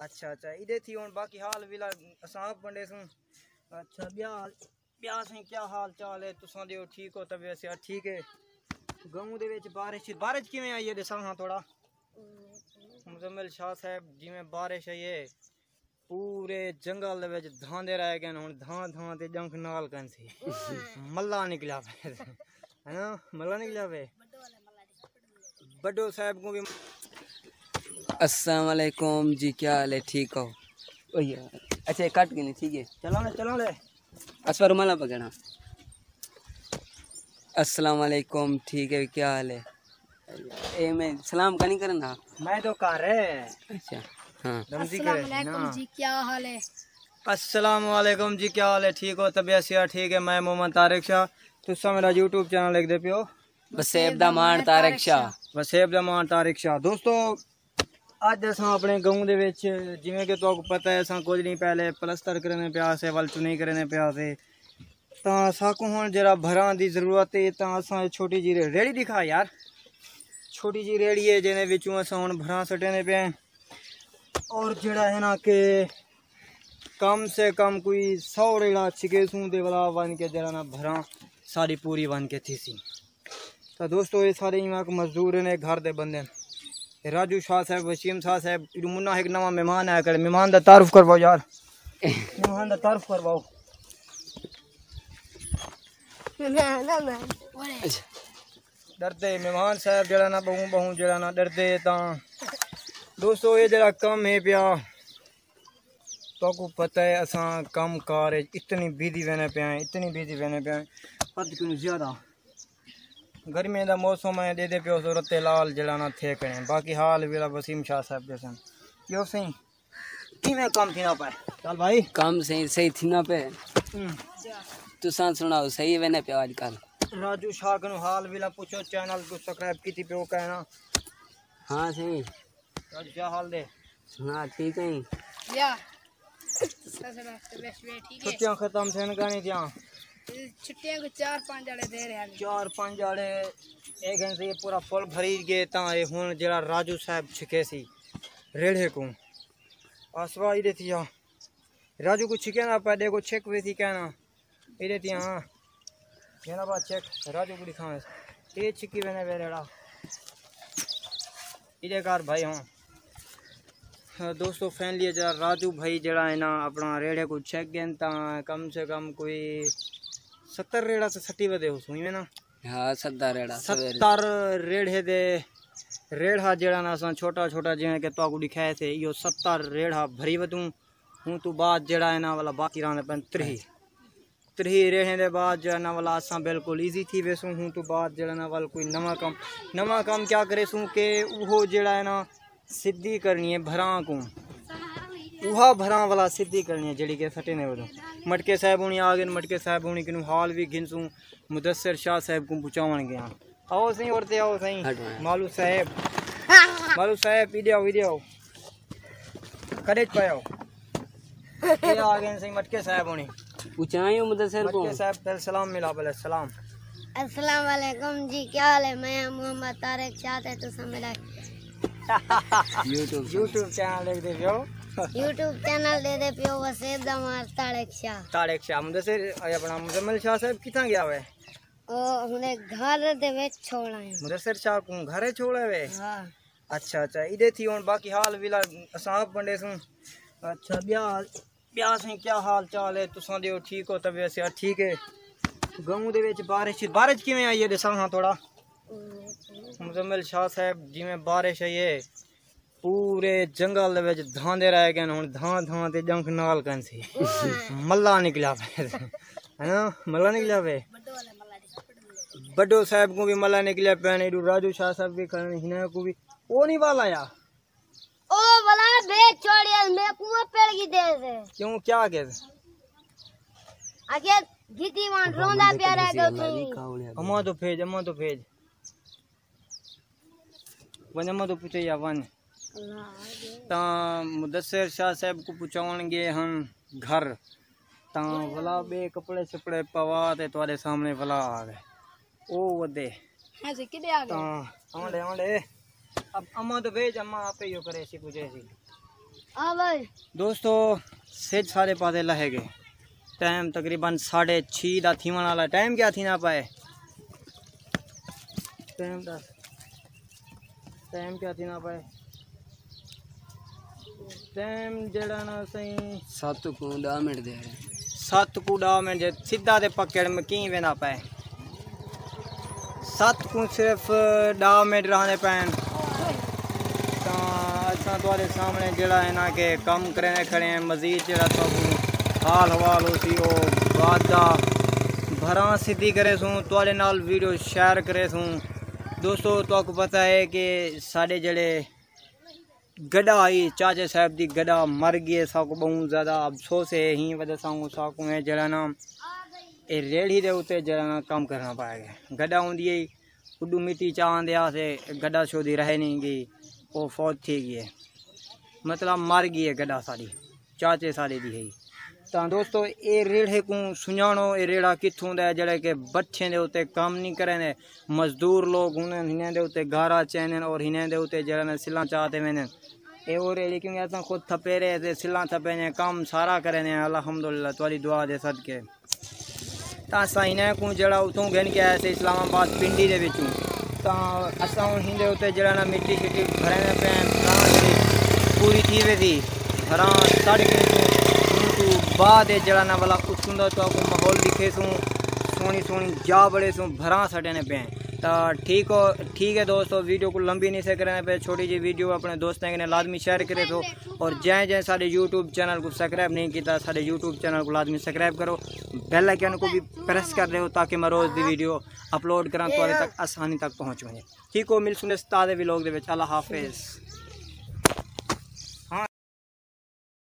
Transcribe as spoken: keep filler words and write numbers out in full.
اچھا اچھا، ایݙے تھی ہݨ، باقی حال ویلا اساں آپ ونڈیسوں۔ اچھا، ٻیا ٻیا سائیں، کیا حال چال ہے؟ تساں ݙیو، ٹھیک ہو؟ طبیعت صحت ٹھیک ہے؟ گاؤں دے وچ بارش، بارش کیویں آئی ہے؟ ݙساؤ ہاں تھوڑا۔ مزمل شاہ صاحب، جیویں بارش آئی ہے، پورے جنگل دے وچ دھاندے رہ ڳئے ہن، دھاں دھاں تے ڄنک نال کن سی۔ ملا نکلیا پئے، ہے نا؟ ملا نکلیا پئے۔ بڈو صاحب کوں بھی۔ السلام علیکم جی، کیا حال ہے؟ ٹھیک ہو؟ او یار، اچھا، یہ کٹ کے نہیں، ٹھیک ہے۔ چلو لے، چلو لے۔ اصغر، مالا پکڑا۔ السلام علیکم، ٹھیک ہے، کیا حال ہے؟ اے میں سلام کا نہیں کرنا۔ میں تو کر رہے۔ اچھا، ہاں۔ رمزی السلام کرے علیکم نا۔ جی، کیا حال ہے؟ السلام علیکم جی، کیا حال ہے؟ ٹھیک ہو؟ طبیعت صحت ٹھیک ہے؟ میں محمد طارق شاہ، تساں میرا یوٹیوب چینل لکھ دے پیو۔ وسیب دا مان طارق شاہ۔ وسیب دا مان طارق شاہ۔ دوستو، اڄ اساں اپݨے گاؤں دے وچ، جیویں کہ تہاکوں پتہ ہے، اساں کجھ ݙینھ پہلے پلستر کریندے پیا سے، ول چنائی کریندے پیا سے، تاں ساکوں ہݨ جیڑھا بھراں دی ضرورت ہے، تاں اساں اے چھوٹی جی ریڑھی ݙکھا یار، چھوٹی جی ریڑھی ہے، جیندے وچوں اساں ہݨ بھراں سٹیندے پئے ہیں۔ اور جیڑھا ہے نا کہ کم سے کم کوئی سو ریڑھا چھکیسوں تے ولا ونڄ کے جیڑھا نا بھراں ساݙی پوری ونڄ کے تھیسی۔ تاں دوستو، اے سارے ایویں کہ مزدور نے، گھر دے بندے نے۔ اے راجو شاہ صاحب، وسیم شاہ صاحب، ایݙو منا ہک نواں مہمان آیا کھڑے، مہمان دا تعارف کرواؤ یار۔ مہمان دا تعارف کرواؤ۔ ݙردے مہمان صاحب جیڑھا نا، ٻہوں ٻہوں جیڑھا نا ݙردے۔ تاں دوستو، اے جیڑھا کم ہے پیا، تہاکوں پتہ ہے، اساں کم کار اچ اتنی بزی ویندے پئے ہیں، اتنی بزی ویندے پئے ہیں، حد کنوں زیادہ۔ گرمیاں دا موسم ہے، ݙیہدے پیو صورت حال جیڑھا نا تھئے کھڑے ہیں۔ باقی حال ویلا وسیم شاہ صاحب ݙیسن۔ ٻیو سئیں، کیویں کم تھیندا پئے؟ چل بھائی۔ کم صحیح، صحیح تھیندا پئے۔ ہوں۔ تساں سݨاؤ، صحیح ویندے پیو اڄ کل؟ راجو شاہ کنوں حال ویلا پچھو، چینل کوں سبسکرائب کیتی پیو کہنا۔ ہاں صحیح۔ راجو، کیا حال دے؟ ہاں، ٹھیک ہیں۔ یا۔ ٹھیک ہے۔ چھٹیاں ختم تھین کائنی تھیاں؟ چھٹیاں کو چار پنج آڑے دے رہے ہیں۔ چار پنج آڑے، ایک گھنٹے سے پورا فل بھری گئے، تاں اے ہن جیڑھا راجو صاحب چھکے سی ریڑھے کو۔ آسوا ایݙے تھی آ۔ راجو کو چھکے نا پئے، ݙیکھو چھک ویسی کہنا۔ ایݙے تھی آ۔ جناب، آ چیک، راجو کو ݙکھاویں۔ اے چھکی ویندے پئے ریڑھا۔ ایݙے کر بھائی ہاں۔ ہاں دوستو، فائنلی جیڑھا راجو بھائی جیڑھا ہے نا، اپݨا ریڑھے کو چھک ڳئے، تاں کم سے کم کوئی ستر ریڑھا تے سٹی ودے ہوسوں، ایویں نا؟ ہاں، ستر ریڑھا سویرے۔ ستر ریڑھے دے، ریڑھا جیڑھا نا اساں چھوٹا چھوٹا جیویں کہ تہاکوں ݙکھائے تھے، ایہو ستر ریڑھا بھری ودوں۔ ہوں توں بعد جیڑھا انہاں والا باقی رہندے پن تریہہ۔ تریہہ ریڑھیں دے بعد جیڑھا انہاں والا اساں بالکل ایزی تھی ویسوں۔ ہوں توں بعد جیڑھا انہاں ول کوئی نواں کم، نواں کم کیا کریسوں کہ اوہو جیڑھا ہے نا سدھی کرنی ہے بھراں کوں۔ اوہا بھراں والا سدھی کرنی ہے جیڑھی کہ سٹے نے ودوں۔ مٹکے صاحب ہونی آ ڳئے، مٹکے صاحب ہونی کنوں حال وی گھنسوں، مدثر شاہ صاحب کوں پچاوݨ ڳیاں۔ آؤ سائیں، ورتے آؤ سائیں۔ ہٹ وائے۔ مالو صاحب۔ مالو صاحب، ایݙے آؤ، ایݙے آؤ۔ کݙے پئے آؤ۔ اے آ ڳئے سائیں مٹکے صاحب ہونی۔ اچائیں ہو مدثر کو۔ مٹکے صاحب، پہلے سلام ملا، بولے سلام۔ السلام علیکم جی، کیا حال ہے؟ میں محمد طارق شاہ تے تساں میرا یوٹیوب یوٹیوب چینل ݙیکھدے پیو۔ یوٹیوب چینل ݙیکھدے پیو وسیب دا مار طارق شاہ۔ طارق شاہ، مدثر، اے اپݨا مزمل شاہ صاحب کتھاں ڳیا ہوئے؟ او ہݨے گھر دے وچ چھوڑ آئے۔ مدثر شاہ کوں گھر چھوڑ آئے وے؟ ہاں۔ اچھا اچھا، ایݙے تھی ہݨ باقی حال ویلا اساں آپ ونڈیسوں۔ اچھا، ٻیا، ٻیا سائیں کیا حال چال ہے؟ تساں ݙیو، ٹھیک ہو؟ طبیعت صحت ٹھیک ہے؟ گاؤں دے وچ بارش، بارش کیویں آئی ہے؟ ݙساؤ ہاں تھوڑا۔ مزمل شاہ صاحب، جیویں بارش آئی ہے، پورے جنگل دے وچ دھاندے رہ ڳئے ہن، دھاں دھاں تے ڄنک نال کن سی۔ ملا نکلیا پئے۔ ہے نا؟ ملا نکلیا پئے۔ بڈو صاحب کوں وی ملا نکلیا پئے، ایݙو راجو شاہ صاحب وی کھڑے نے، ہناں کوں وی۔ او نہیں والا یا؟ او والا بے چھوڑی، میرے کوں پڑ گئی دے سے۔ کیوں، کیا کہ؟ اگے گھتی وان روندا پیا رہ ڳیا تھئی۔ اماں تو بھیج، اماں تو بھیج۔ ونڄ اماں تو پچھے یا ونڄ۔ تاں مدثر شاہ صاحب کوں پچاوݨ ڳئے ہن گھر، تاں ولا ٻئے کپڑے شپڑے پوا تے تہاݙے سامݨے ولا آ ڳئے۔ او ودے۔ ہاں جی، کݙے آ ڳئے؟ تاں آنڈے، آنڈے۔ اب اماں تو بھیج، اماں آپے یو کرے سی، پچھے سی۔ ہاں بھائی۔ دوستو، سجھ سارے پاسے لہے گئے۔ ٹائم تقریباً ساڑھے چھی دا تھیوݨ والا۔ ٹائم کیا تھیندا پئے؟ ٹائم ݙس۔ ٹائم کیا تھیندا پئے؟ ٹائم جیڑھا نا سئیں، ست کوں ݙاہ منٹ دے رہے۔ ست کوں ݙاہ منٹ، جے سدھا تے پکڑ میں کیں ویندا پئے۔ ست کوں صرف ݙاہ منٹ رہندے پئن۔ تاں اساں تہاݙے سامݨے جیڑھا ہے نا کہ کم کریندے کھڑے ہیں، مزید جیڑھا تہاکوں حال حوال ہوسی، او بعد دا بھراں سدھی کریسوں، تہاݙے نال ویڈیو شیئر کریسوں۔ دوستو، تہاکوں پتہ ہے کہ ساݙے جیڑھے گݙا ہئی، چاچے صاحب دی گݙا مر ڳئی ہے، ساکوں ٻہوں زیادہ افسوس ہے۔ ہیں وجہ ساکوں، ساکوں ہے جیڑھا نا، اے ریڑھی دے اتے جیڑھا نا کم کرݨا پئے ڳئے۔ گݙا ہوندی ہئی، اݙو مٹی چا آندے ہاسے، گݙا شودی رہ نہیں ڳئی، او فوت تھی ڳئی ہے، مطلب مر ڳئی ہے گݙا ساݙی، چاچے ساݙے دی ہئی۔ تاں دوستو، اے ریڑھے کوں سنڄاݨو، اے ریڑھا کتھوں دا ہے جیڑھے کہ بٹھیں دے اتے کم نہیں کریندے؟ مزدور لوگ ہن، ہنیں دے اتے گارا چیندن اور ہنیں دے اتے جیڑھا نا سلاں چا تے ویندن۔ اے او ریڑھی، کیونکہ اساں خود تھپیرے تے سلاں تھپیندے ہیں، کم سارا کریندے ہیں، الحمدللہ، تہاݙی دعا دے صدقے۔ تاں اساں ہنیں کوں جیڑھا اتھوں گھن کے آئے سے اسلام آباد پنڈی دے وچوں۔ تاں اساں ہن ہندے اتے جیڑھا نا مٹی شٹی بھریندے پئے ہیں، تاں جیڑھی پوری تھی ویسی۔ بھراں سڑ کے سوں، ان توں بعد اے جیڑھا نا ولا اتھوں دا تہاکوں ماحول ݙکھیسوں، سوہݨی سوہݨی جا بڑیسوں، بھراں سٹیندے پئے ہیں۔ تاں ٹھیک ہو، ٹھیک ہے دوستو، ویڈیو کوں لمبی نہیں سے کریندے پئے، چھوٹی جئی ویڈیو اپݨے دوستیں کنے لازمی شیئر کریسو، اور جیں جیں ساݙے یوٹیوب چینل کوں سبسکرائب نہیں کیتا، ساݙے یوٹیوب چینل کوں لازمی سبسکرائب کرو، بیل آئیکن کوں بھی پریس کر ݙیو تاکہ میں روز دی ویڈیو اپلوڈ کراں تہاݙے تک آسانی تک پہنچ ونڄے۔ ٹھیک ہو، ملسوں نئیں تازے ولاگ دے وچ، اللہ حافظ۔